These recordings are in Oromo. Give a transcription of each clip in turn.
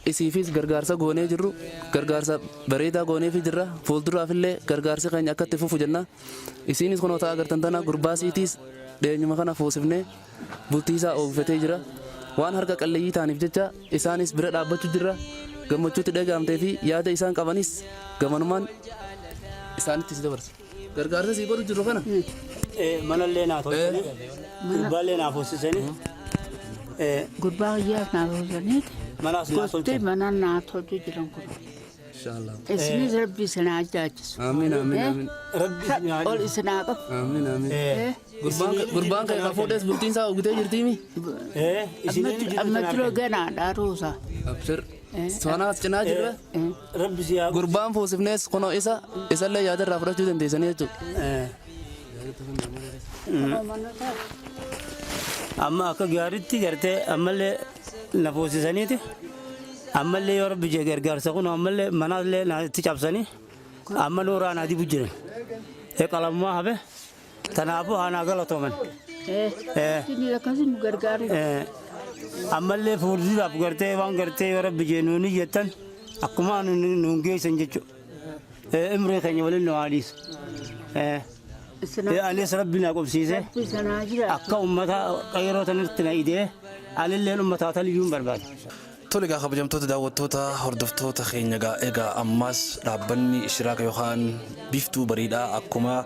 Isiifis gargaarsa goonee jirru, gargaarsa bareedaa gooneefi jirra. Fuulduraafillee gargaarsi keenya akka itti fufu jenna. Isiinis kunoo ta'a agartan tana, gurbaa isiitiis dhiyeenyuma kana fuusifnee bultii isaa ooffatee jira. Waan harka qalleeyyii ta'aniif jecha isaanis bira dhaabbachuu jirra. Gammachuutti dhagahamtee fi yaada isaan qabanis gamanumaan isaanitti si dabarsa. Gargaarsa sii godhu jirru kana. Manallee naa tolchanii, gurbaallee naa fuusisanii. Gurbaa hiyyaaf naa tolchaniiti. Manaas naa Gosti tolchan. Mana naa tolchu jiran kun. Inshaallah. Isinis Rabbi isin haa jaachisu. Amiin, amiin, amiin. Rabbi isin haa Ol isin haa qabu. Amiin, amiin. Gurbaan kan fuudhes bultiin isaa oogitee jirtiimi. Isin Amma jiruu ganaadha ruusa. Abshir. Sonaas cinaa jirra. Rabbi si haa Gurbaan fuusifnees kunoo isa isallee yaada irraa fudhachuu dandeessanii jechuudha. Amma akka gaariitti gartee ammallee na fuusisaniiti. Ammallee yoo Rabbi jee gargaarsa kun ammallee manaallee na itti cabsanii amma nooraa naa dibu jiran. Qalamumaa hafe, tanaafuu haa naa galatooman. Isin akkasii nu gargaaru. Ammallee fuulduraaf gartee waan gartee yoo Rabbi jee nuuni jettan akkuma nuun geessan jechuudha. Imree keenya waliin nu haa dhiisu. Anis Rabbi na qubsiise. Rabbi isin haa jiraatu. Akka uummata qayroo tanatti na idee anilleen uummataa taliyyuun barbaada. Tole egaa, kabajamtoota daawwattoota, hordoftoota keenya, egaa ammas dhaabbanni Ishraaqa yookaan Biiftuu Bariidhaa akkuma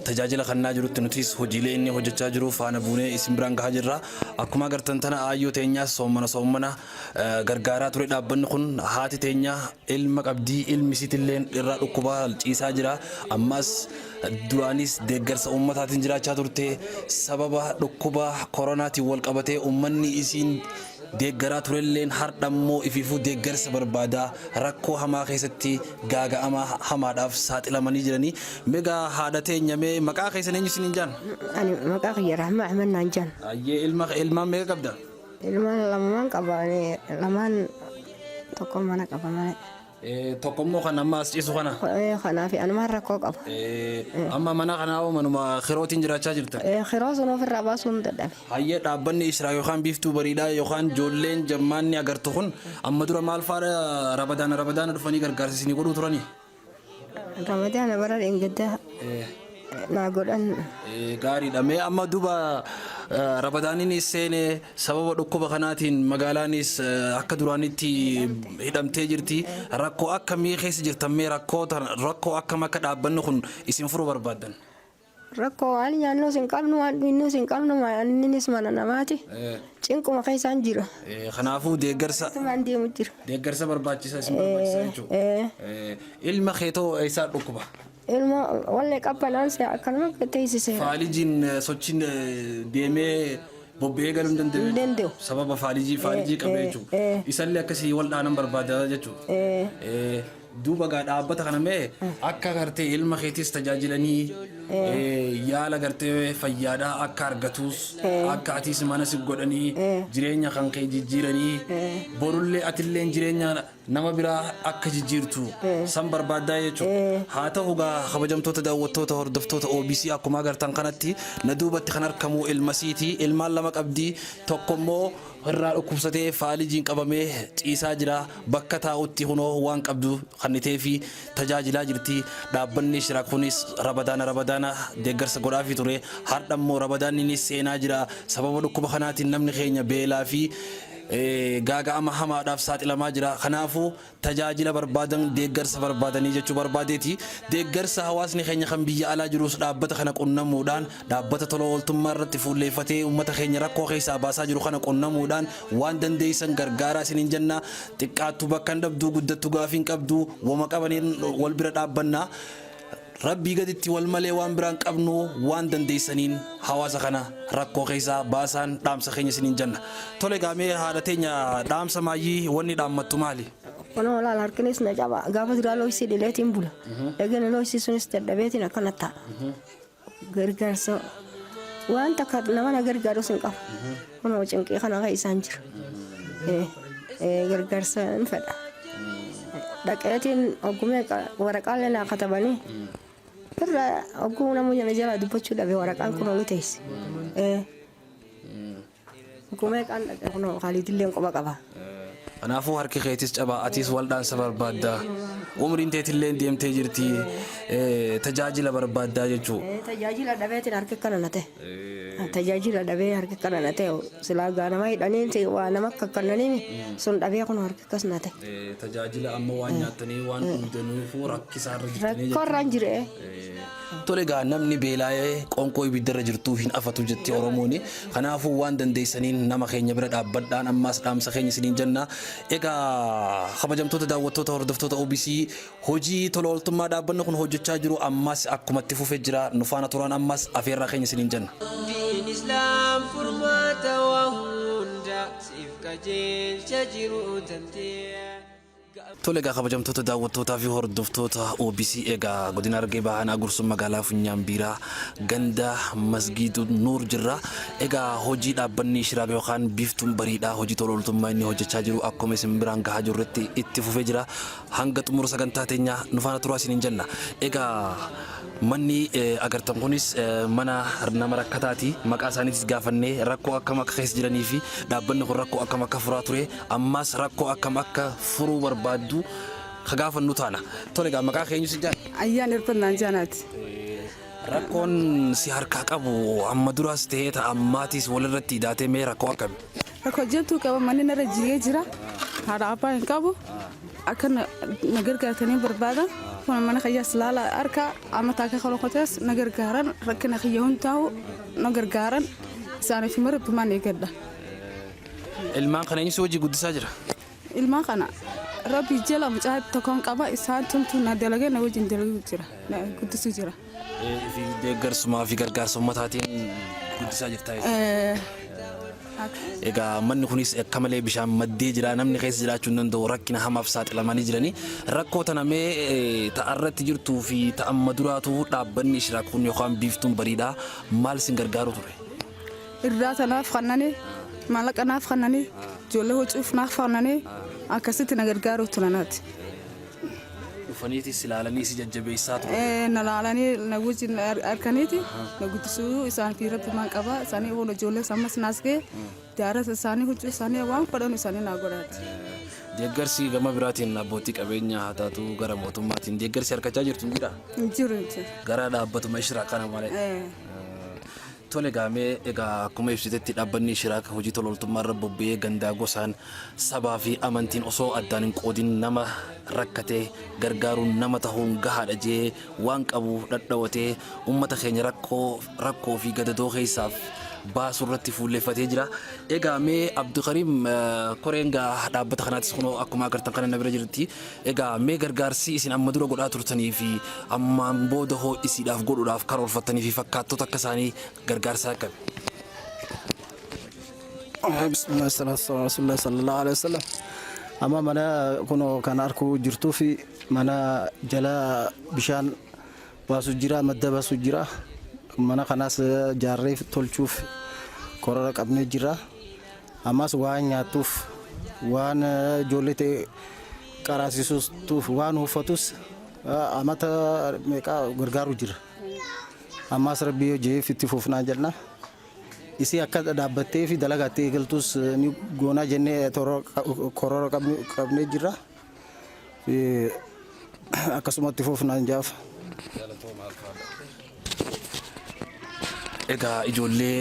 tajaajila kennaa jirutti nutis hojiilee inni hojjechaa jiru faana buunee isin biraan gahaa jirra. Akkuma agartan tana aayyoo teenyaas soommana soommana gargaaraa ture dhaabbanni kun. Haati teenya ilma qabdii, ilmi isiitillee irraa dhukkubaa ciisaa jira. Ammas duraanis deeggarsa uummataatiin jiraachaa turte. Sababa dhukkuba koronaatiin wal qabatee uummanni isiin deeggaraa turelleen hardha immoo ifiifuu deeggarsa barbaada, rakkoo hamaa keessatti gaaga'ama hamaadhaaf saaxilamanii jiranii. Megaa haadha teenya, mee maqaa keessan eenyu isiniin jaan? Ani maqaa kiyya Rahmaa Ahmed naan jaan. Ayyee, ilmaan meeqa qabda? Ilmaan lamaan qaba. Ani lamaan, tokko mana qaba malee. Tokko immoo kan amma as ciisu kana. Kanaaf anumaan rakkoo qaba. Amma mana kanaa hoo manuma kirootiin jiraachaa jirta? Kiroo sun ofirraa baasuu hin dadhabe. Hayyee, dhaabbanni Israa yookaan Biiftuu Bariidhaa yookaan ijoolleen jammaanni agartu kun amma dura maal faadha rabadaana rabadaana dhufanii gargaarsa isinii godhuu turanii? Ramadaana bara dheengaddaa naa godhan. Gaariidha. Mee amma duuba rabadaaniinis seenee, sababa dhukkuba kanaatiin magaalaanis akka duraanitti hidhamtee jirti. Rakkoo akkamii keessa jirtan? Mee rakkoo akkam akka dhaabbanni kun isin furuu barbaaddan? Rakkoo waan nyaannus hin qabnu, waan dhugnus hin qabnu, innis mana namaati. Cinquma keessaan jira. Kanaafuu deeggarsa Atumaan deemu jira. deeggarsa barbaachisa isin barbaachisa jechuudha. Ilma keetoo eessaa dhukkuba? Ilma wallee qabbanaan see akkanuma teessisee. Faalijiin sochiin deemee bobba'ee galuu hin danda'u. Hin danda'u. Sababa faalijii qabee jechuudha. Isallee akkasii wal dhaanan barbaada jechuudha. Duuba gaa dhaabbata kana mee akka gartee ilma keetis tajaajilanii yaala gartee fayyaadhaa akka argatus, akka atis mana si godhanii jireenya kan kee jijjiiranii, borullee atillee jireenya nama biraa akka jijjiirtu san barbaaddaa jechuudha. Haa ta'u gaa, kabajamtoota daawwattoota, hordoftoota OBC, akkuma agartan kanatti na duubatti kan argamu ilmasiiti. Ilmaan lama qabdi, tokko immoo irraa dhukkubsatee faalijiin qabamee ciisaa jira. Bakka taa'utti kunoo waan qabdu kannitee fi tajaajilaa jirti. Dhaabbanni Shiraak kunis rabadaana rabadaana deeggarsa godhaafii ture. Har'a immoo rabadaanninis seenaa jira. Sababa dhukkuba kanaatiin namni keenya beelaa fi gaaga'ama hamaadhaaf saaxilamaa jira. Kanaafuu tajaajila barbaadan, deeggarsa barbaadanii jechuu barbaadeeti. Deeggarsa hawaasni keenya kan biyya alaa jirus dhaabbata kana qunnamuudhaan, dhaabbata tola ooltummaa irratti fuulleeffatee uummata keenya rakkoo keessaa baasaa jiru kana qunnamuudhaan waan dandeessan gargaaraa isiniin jenna. Xiqqaattu bakka hin dhabdu, guddattu gaafii hin qabdu, wama qabaniin wal bira dhaabbanna. Rabbii gaditti wal malee waan biraan qabnu, waan dandeessaniin hawaasa kana rakkoo keessaa baasaan dhaamsa keenya isiniin jenna. Tole gaamee, haadha teenya, dhaamsa maayyii wanni dhaammattu maali? Kunoo laal, harkinis na caba. Gaafa duraa looyisii dhileetiin bula. Eegale looyisii sunis dadhabeetiin akkana ta'a. Gargaarsa waan takka nama na gargaarus hin qabu. Kunoo cinqii kana keessaan jira. Gargaarsa hin fedha. Dhaqeetiin oggumee waraqaalee naa katabanii irra ogguu namni na jalaa dubbachuu dhabe, waraqaan kun olu teessi. Oggumee qaan dhaqee kunoo Khaalidillee quba qaba. Kanaafuu harki keetis cabaa, atiis waldhaansa barbaadda. Umriin teetillee deemtee jirti. Tajaajila barbaaddaa jechuu. Tajaajila dhabeetiin harki kana na ta'e. Tajaajila dhabee harki kana na ta'e, silaa gaa nama hidhanii waa nama kakkannanii sun dhabee kun harki akkas na ta'e. Tajaajila amma waan nyaattanii waan dhugdaniifuu rakkisaarra jirtanii. Rakkoo irraan jire. Tole egaa, namni beelaa'ee qoonqoo ibiddarra jirtuu hin afatu jetti Oromooni. Kanaafuu waan dandeessaniin nama keenya bira dhaabbadhaan ammaas dhaamsa keenya isiniin jenna. Egaa kabajamtoota daawwattoota, hordoftoota OBC, hojii tola ooltummaa dhaabbanni kun hojjechaa jiru ammas akkuma itti fufee jira. Nu faana turaan ammas afeerraa keenya isiniin jenna. Diin Islaam furmaata waa hunda siif qajeelcha jiru tantee. Tole egaa, kabajamtoota daawwattootaa fi hordoftoota OBC, egaa godina Harargee Bahaa Gursum, magaalaa Funyaan Biiraa, ganda Masgiidu Nuur jirra. Egaa hojii dhaabbanni Shiraag yookaan Biiftuun Bariidhaa hojii tola ooltummaa inni hojjechaa jiru akkuma isin biraan gahaa jirrutti itti fufee jira. Hanga xumura sagantaa teenyaa nu faana turaa isiniin jenna. Egaa manni agartan kunis mana nama rakkataati. Maqaa isaaniitis gaafannee rakkoo akkam akka keessa jiranii fi dhaabbanni kun rakkoo akkam akka furaa ture, ammas rakkoo akkam akka furuu barbaaddu ka gaafannu taana. Tole egaa, maqaa keenyu si jaan? Ayyaan Hirpannaan jaanaati. Rakkoon si harkaa qabu amma duraas ta'ee ta'a ammaatiis walirratti hidhaatee mee rakkoo akkami? Rakkoo jabduu qaba, manni narra jigee jira. Haadha abbaa hin qabu. Akka na gargaartanii barbaada. Kun mana kiyyaas laala harka amma taaka kolokotees na gargaaran, rakkina kiyya hundaa'u na gargaaran, isaaniif immoo rabbumaan eegadha. Ilmaan kana eenyu si wajji guddisaa jira? Ilmaan kana rabbi jala mucaa tokkoon qaba, isaan tumtuu na dalagee na wajjin dalaguu jira, na guddisuu jira. Fi deeggarsumaa fi gargaarsa uummataatiin guddisaa jirta jechuudha. Egaa manni kunis akka malee bishaan maddee jira, namni keessa jiraachuu hin danda'u, rakkina hamaaf saaxilamanii jiranii. Rakkoo tana mee ta'arratti jirtuu fi ta'amma duraatu dhaabbanni Ishiraak kun yookaan Biiftuun Bariidhaa maal isin gargaaru ture? Irraata naaf kannanii, maallaqa naaf kannanii, ijoollee huccuuf naaf kannanii, akkasitti na gargaaru turanaati. Dhufaniitis ilaalanii si jajjabeessaa ture. Na laalanii na wajjin harkaniiti na guddisuu isaan fi rabbi maan qaba isaanii oolu, ijoollee ammas naas ga'e, jaarasa isaanii, huccuu isaanii, waan fedhan isaanii naa godhaati. Deeggarsi gama biraatiin abbootii qabeenyaa haa taatu gara mootummaatiin deeggarsi harkachaa jirtu hin jiraa? Hin jiru, hin jiru. Gara dhaabbatuma Ishiraak kana malee. Tole gaamee, egaa akkuma ibsitetti dhaabbanni Ishiraak hojii tola ooltummaa irra bobba'ee gandaa, gosaan, sabaa fi amantiin osoo addaan hin qoodin nama rakkatee gargaaruun nama tahuun gahaadha jee waan qabu dhadhawatee uummata keenya rakkoo fi gadadoo keessaaf baasuu irratti fuulleeffatee jira. Egaa mee Abdulkariim, koreen gaa dhaabbata kanaatis kunoo akkuma agartan kana na bira jirti. Egaa mee gargaarsi isin amma dura godhaa turtanii fi ammaan booda hoo isiidhaaf godhuudhaaf karoorfattanii fi fakkaattota akka isaanii gargaarsa akkami? بسم الله الصلاة والسلام على رسول الله صلى الله عليه وسلم. Amma mana kunoo kan arkuu jirtuu fi mana jala bishaan baasu jira, madda baasu jira. Mana kanaas jaarree tolchuuf korora qabnee jira. Ammas waan nyaattuuf, waan ijoollee ta'e qaraasisuuf, waan uffatus amata meeqaa gargaaru jira. Ammas rabbi yoo jeef itti fufnaa jenna. Isii akka dhaabbattee fi dalagaatti eegaltus ni goonaa jennee korora qabnee jirra. Akkasumatti fufnaan jaaf. Egaa ijoollee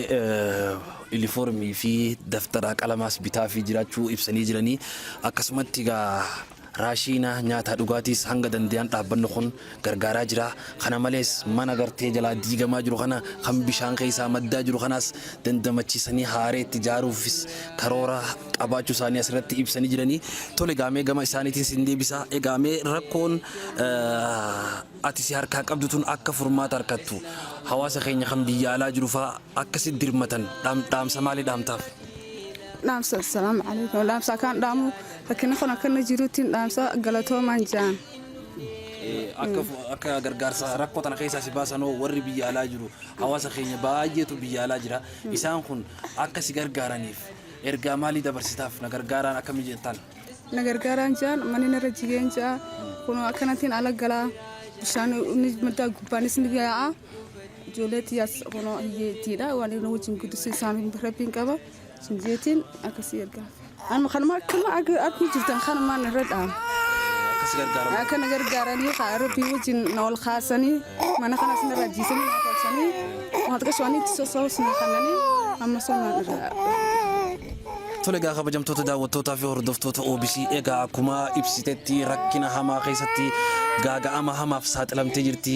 yuunifoormii fi daftaraa qalamaas bitaa fi jiraachuu ibsanii jiranii, akkasumatti egaa raashiina nyaataa dhugaatiis hanga danda'an dhaabbanni kun gargaaraa jira. Kana malees mana gartee jalaa diigamaa jiru kana, kan bishaan keessaa maddaa jiru kanaas dandamachiisanii haareetti ijaaruufis karoora qabaachuu isaanii asirratti ibsanii jiranii. Tole gaamee, gama isaaniitiin sin deebisa. Egaamee rakkoon ati si harkaa qabdu tun akka furmaata harkattu hawaasa keenya kan biyya alaa jiru fa'aa akkasitti dirmatan dhaamsa maalii dhaamtaaf? Dhaamsa, asalaamu calaykum, dhaamsa akkaan dhaamu rakkina kun akkana jiruutiin dhaamsa galatoomaan jaan. Akka gargaarsa rakkoo tana keessaa si baasanoo warri biyya alaa jiru, hawaasa keenya baay'eetu biyya alaa jira. Isaan kun akka si gargaaraniif ergaa maalii dabarsitaaf, na gargaaraan akkamii jettaan? Na gargaaraan jaan, manni narra jigeen jaa, kun akkanattiin ala galaa, bishaan inni maddaa gubbaanis ni yaa'a, ijoollee tiyyaas kun hiyyeettiidha, waan inni wajjin guddisu isaan rabbiin qaba sinjeetiin akkasii ergaa. Amma kanuma akkuma arguu jirtan kanumaan irra dhaama. Akkasi gargaaramu. Akka na gargaaranii rabbii wajjin na ol kaasanii mana kanas na raajisanii na tolchanii waan xiqqoo itti sossoos na kannanii amma somaan irra. Tole egaa kabajamtoota daawwattootaa fi hordoftoota OBC, egaa akkuma ibsitetti rakkina hamaa keessatti gaaga'ama hamaaf saaxilamtee jirti.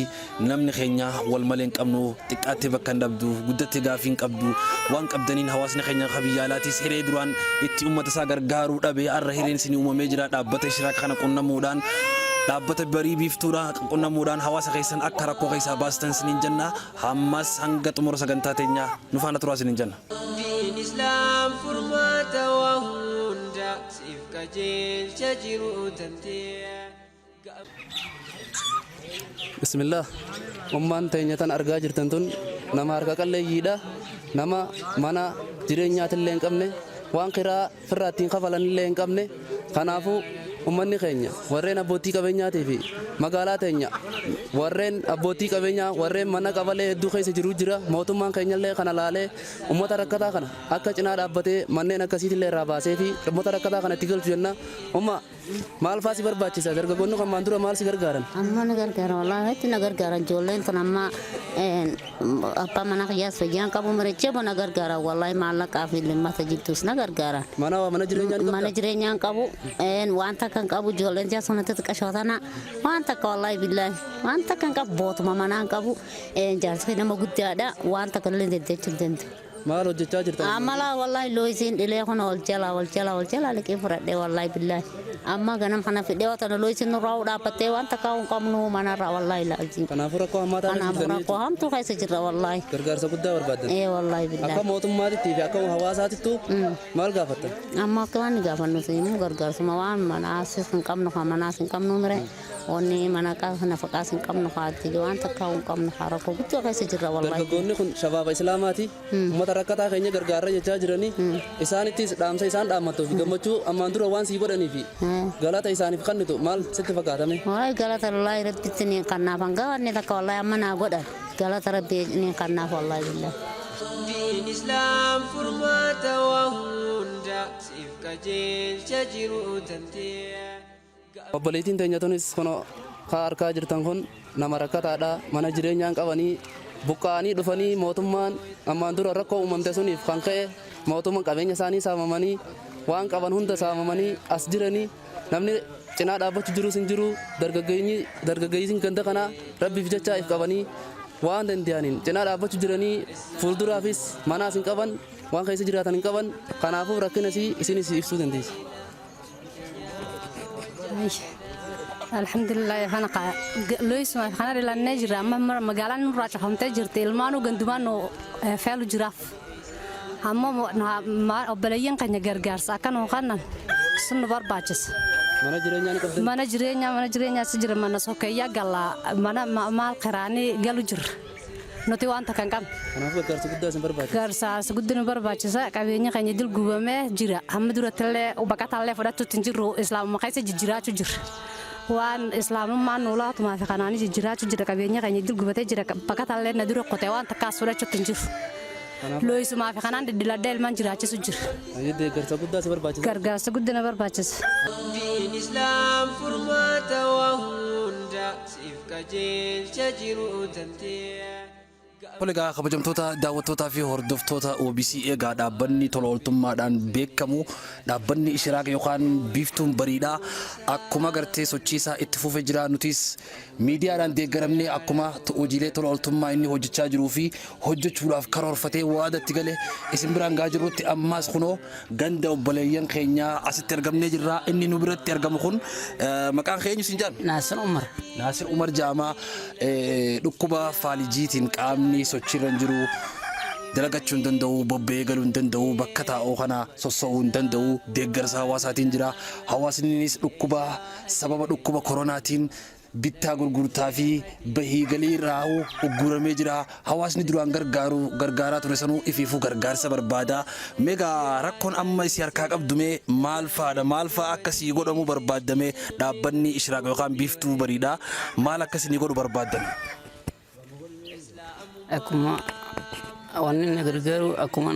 Namni keenya wal malee hin qabnu, xiqqaattee bakka hin dhabdu, guddattee gaafii hin qabdu. Waan qabdaniin hawaasni keenya ka biyya alaatis hiree duraan itti uummata isaa gargaaruu dhabe har'a hireen isinii uumamee jira. Dhaabbata Ishiraak kana qunnamuudhaan, dhaabbata Barii Biiftuudha qunnamuudhaan hawaasa keessan akka rakkoo keessaa baastan isiniin jenna. Hammas hanga xumura sagantaa teenyaa nu faana turaa isiniin jenna. Diin Islaam furmaata waa hunda siif qajeelcha jiru tantee. Bismillah. Ummaan teenya tan argaa jirtan tun nama harka qalleeyyiidha. Nama mana jireenyaatillee hin qabne, waan kiraa firraa ittiin kafalanillee hin qabne. Kanaafuu ummanni keenya warreen abbootii qabeenyaatii fi magaalaa teenya warreen abbootii qabeenyaa warreen mana qabalee hedduu keessa jiru jira. Mootummaan keenyallee kana laalee ummata rakkataa kana akka cinaa dhaabbatee manneen akkasiitillee irraa baasee fi ummata rakkataa kana itti galchu jenna. Umma, maal faa si barbaachisa? Dargaggoonni kan maan dura maal si gargaaran? Amma na gargaara, wallaahi hedduu na gargaara. Ijoolleen tun amma abbaa mana kiyyaas fayyaan qabu marichee na gargaara, wallaahi maallaqaa fi limmata jidduus na gargaara. Mana waa mana jireenyaa ni qabdaa? Mana jireenyaa hin qabu, waan takka hin qabu. Ijoolleen jaa sanatti xiqqashoo tana waan takka, wallaahi billaahi waan takka hin qabu, bootuma manaa hin qabu. Jaarsi nama guddaadha, waan takka illee deddeechuu hin danda'u. Maal hojjechaa jirta? Amala wallahi looyisiin dhilee kun ol jala ol jala ol jala liqii fudhadhee, wallahi billahi amma ganam kana fidhee wata looyisiin nurraa dhaabbattee waan takka hin qabnu manarraa, wallahi laalji. Kanaafuu rakkoo hammaa taanee Kanaafuu jirtanii. Rakkoo hamtuu keessa jirra, wallahi. Gargaarsa guddaa barbaaddan. Ee, wallahi billahi. Akka mootummaatittii fi akka hawaasaatittuu maal gaafattan? Amma akka waan gaafannu immoo gargaarsuma waan manaas hin qabnu, kan manaas hin qabnu mire, wanni mana nafaqaas hin qabnu, haati waan takka hin qabnu, haa rakkoo guddoo keessa jirra, wallahi. Dargaggoonni kun shabaaba Islaamaati. Uummata rakkataa keenya gargaarra jechaa jiranii. Isaanittis dhaamsa isaan dhaammattuu fi gammachuu ammaan dura waan sii godhanii fi galata isaaniif kennitu maal sitti fakkaatame? Wallahi galata wallahi rabbitti ni kannaaf hanga wanni takka wallahi amma naa godhan, galata rabbi ni kannaaf, wallahi billahi. Diin Islaam furmaata waa hunda siif qajeelcha jiru tantee. Obboleettiin teenya tunis kun ka harkaa jirtan kun nama rakkataadha. Mana jireenyaan qabanii buqqa'anii dhufanii, mootummaan ammaan dura rakkoo uumamte suniif kan ka'e mootummaan qabeenya isaanii saamamanii, waan qaban hunda saamamanii as jiranii, namni cinaa dhaabbachuu jirus hin jiru. Dargaggeeyyiin ganda kanaa rabbiif jecha if qabanii waan danda'aniin cinaa dhaabbachuu jiranii. Fuulduraafis manaas hin qaban, waan keessa jiraatan hin qaban. Kanaafuu rakkina isinis ibsuu dandeessi. Alhamdulillah, kana loisuma kana dhilannee jirra. Amma magaalaan nurraa cufamtee jirti, ilmaanuu gandumaan nu feelu jiraaf. Ammoo obboleeyyan keenya gargaarsa akka nu kannan sun nu barbaachisa. Mana jireenyaa ni qabdan? Mana jireenyaa, mana jireenyaa si jira, mana sokkeeyyaa galla, mana maal qiraanii galu jirra. Nuti waan takka hin qabne. Kanaafuu gargaarsa guddaa isin barbaachisa. Gargaarsa guddaa nu barbaachisa. Qabeenya keenya dil gubamee jira. Hamma durattillee baqataallee fudhachuutti hin jirru, islaamummaa keessa jijjiiraachuu jirra. Waan islaamummaan nu laatumaa fi kanaanii jijjiiraachuu jira. Qabeenya keenya dil gubatee jira. Baqataallee na dura qotee waan takkaas fudhachuutti hin jiru. Looyisumaa fi kanaan diddiladhee ilmaan jiraachisu jira. Deeggarsa guddaa si barbaachisa. Gargaarsa guddaa na barbaachisa. Diin Islaam furmaata waa hunda siif qajeelcha jiru tantee. Tole egaa kabajamtoota daawwattootaa fi hordoftoota OBC, egaa dhaabbanni tola ooltummaadhaan beekamu, dhaabbanni Ishiraaq yookaan Biiftuun Bariidhaa, akkuma gartee sochii isaa itti fufee jira. Nutis miidiyaadhaan deeggaramnee akkuma hojiilee tola ooltummaa inni hojjechaa jiruu fi hojjechuudhaaf karoorfatee waadatti gale isin biraan gaa jirrutti, ammaas kunoo ganda obboleeyyan keenyaa asitti argamnee jirra. Inni nu biratti argamu kun maqaan keenya isin jaan? Naasir Umar. Naasir Umar Jaamaa, dhukkuba faalijiitiin qaamni sochiirra hin jiru, dalagachuu hin danda'u, bobba'ee galuu hin danda'u, bakka taa'uu kana sossoo'uu hin danda'u, deeggarsa hawaasaatiin jira. Hawaasninis dhukkuba sababa dhukkuba koronaatiin bittaa gurgurtaa fi bahii galii irraa ugguramee jira. Hawaasni duraan gargaaru gargaaraa ture sanuu ifiifuu gargaarsa barbaada. Meegaa rakkoon amma isii harkaa qabdume maal faadha? Maal faa akkasii godhamuu barbaaddame? Dhaabbanni Ishiraaq yookaan Biiftuu Bariidha maal akkasii godhu barbaaddan? Akkuma wanni na gargaaru akkuma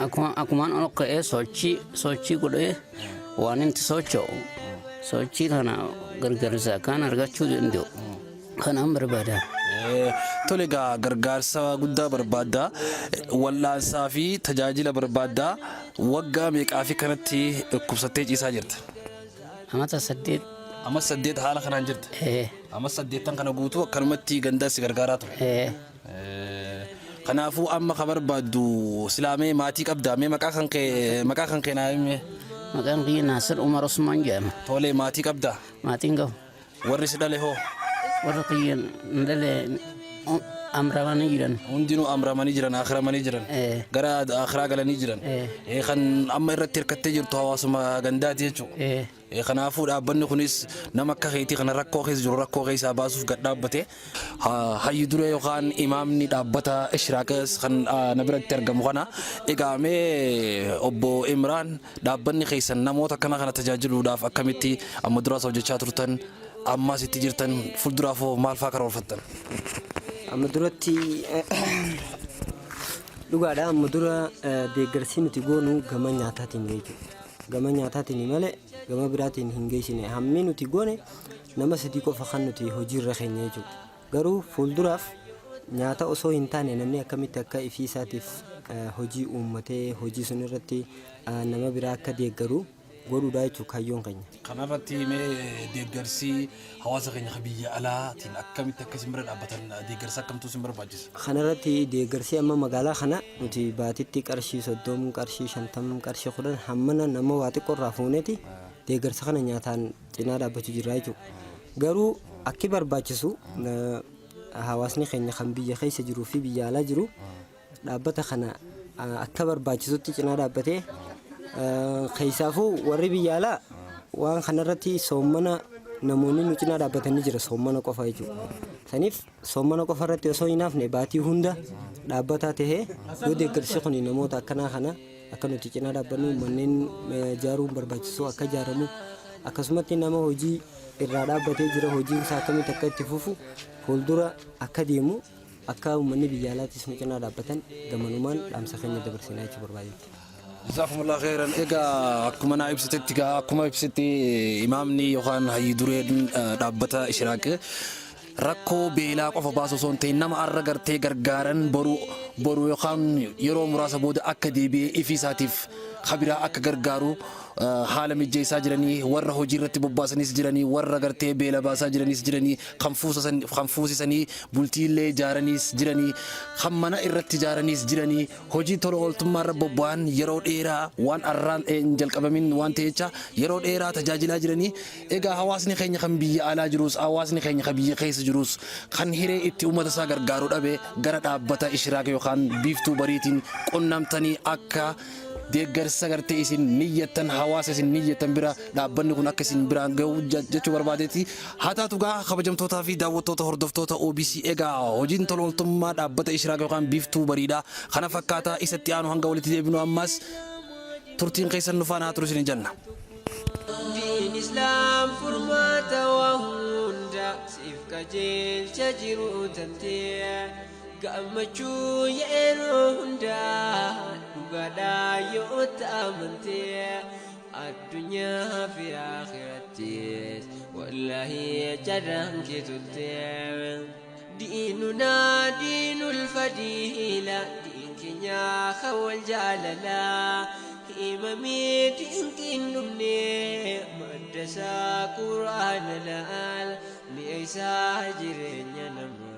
Akkumaan ol ka'ee sochii godhee waan inni socho'u sochii kana gargaarsa kan argachuu danda'u kanaan barbaada. Tole egaa, gargaarsa guddaa barbaadda, wal'aansaa fi tajaajila barbaadda. Waggaa meeqaa fi kanatti dhukkubsattee ciisaa jirta? Amata 8. Amma 8 haala kanaan jirta? Amma 8n kana guutuu akkanumatti gandaa si gargaaraa ture? Kanaafuu amma ka barbaaddu silaamee maatii qabdaa? Mee maqaa kan kee naa himi. Maqaan kiyya Naasir Umar Usmaan jedhama. Tole, maatii qabdaa? Maatiin qabu. Warri si dhale hoo? Warra kiyya dhale amramanii jiran. Hundinuu amramanii jiran, akhiramanii jiran. Gara akhiraa galanii jiran. Kan amma irratti hirkattee jirtu hawaasuma gandaati jechuudha. Kanaafuu dhaabbanni kunis nama akka keetii kana rakkoo keessa jiru rakkoo keessaa baasuuf gad dhaabbate. Hayyu duree yookaan imaamni dhaabbata Ishraaqas kan na biratti argamu kana. Egaa mee obbo Imraan, dhaabbanni keessan namoota akkana kana tajaajiluudhaaf akkamitti amma duraas hojjechaa turtan, ammas itti jirtan, fuulduraaf hoo maal fa'aa karoorfattan? Amma duratti dhugaadha, amma dura deeggarsi nuti goonu gama nyaataatiin jechuudha. Gama nyaataatiin malee gama biraatiin hin geessine. Hammi nuti goone nama 3 qofa kan nuti hojiirra keenya jechuudha. Garuu fuulduraaf nyaata osoo hin taane namni akkamitti akka ifii isaatiif hojii uummatee hojii sun irratti nama biraa akka deeggaru godhuudha jechuudha kaayyoon keenya. Kanarratti mee deeggarsi hawaasa keenya kan biyya alaatiin akkamitti akka isin bira dhaabbatan, deeggarsa akkamtu isin barbaachisa? Kanarratti deeggarsi amma magaalaa kana nuti baatitti qarshii 30, qarshii 50, qarshii 10 hammana nama waa xiqqoo irraa fuuneeti deeggarsa kana nyaataan cinaa dhaabbachuu jirra jechuudha. Garuu akki barbaachisu hawaasni keenya kan biyya keessa jiruu fi biyya alaa jiru dhaabbata kana akka barbaachisutti cinaa dhaabbatee, keessaafuu warri biyya alaa waan kanarratti soommana namoonni nu cinaa dhaabbatanii jira, soommana qofa jechuudha. Saniif soommana qofa irratti osoo hin hafne baatii hunda dhaabbataa tahee yoo deeggarsi kun namoota akkanaa kana akka nuti cinaa dhaabbannu, manneen ijaaruun barbaachisu akka ijaaramu, akkasumatti nama hojii irraa dhaabbatee jira hojiin isaa akkamitti akka itti fufu fuuldura akka deemu, akka uummanni biyya alaatis nu cinaa dhaabbatan gamanumaan dhaamsa keenya dabarsinaa jechuu barbaadetti. Jazaakumullah khairan. Egaa akkuma naa ibsitetti gaa, akkuma ibsite imaamni yookaan hayyi dureen dhaabbata Ishraaq, rakkoo beelaa qofa baasu osoo hin ta'in nama arra gartee gargaaran boru yookaan yeroo muraasa booda akka deebi'ee ifii isaatiif kabiraa akka gargaaru haala mijjeessaa jiranii, warra hojii irratti bobbaasanis jiranii, warra gartee beela baasaa jiranis jiranii, kan fuusisanii bultiillee ijaaraniis jiranii, kan mana irratti ijaaraniis jiranii, hojii tola ooltummaa irra bobba'an yeroo dheeraa waan arraan hin jalqabamin waan ta'echa yeroo dheeraa tajaajilaa jiranii. Egaa hawaasni keenya kan biyya alaa jirus, hawaasni keenya kan biyya keessa jirus, kan hiree itti uummata isaa gargaaru dhabe gara dhaabbata Ishraaq yookaan Biiftuu Bariitiin qunnamtanii akka deeggarsa gartee isin niyyattan, hawaasa isin niyyattan bira dhaabbanni kun akka isin biraan gahu jechuu barbaadeeti. Haa taatu gaa, kabajamtootaa fi daawwattoota hordoftoota OBC, egaa hojiin tola ooltummaa dhaabbata Ishraaq yookaan Biiftuu Bariidha. Kana fakkaataa isatti aanu hanga walitti deebinu ammas turtiin keessan nu faana haa turu isin jenna. Diin Islaam furmaata waa hunda siif qajeelcha jiru tantee gammachuu yeroo hundaa dhugaadhaa yoo ta'amantee addunyaa fi akhirattis wallaahi carraan kee toltee. Diinuna diinul fadiila, diin keenya wal jaalalaa himamee dinqiin dhumne, madda isaa Quraana laal, mi'a isaa jireenya namaa.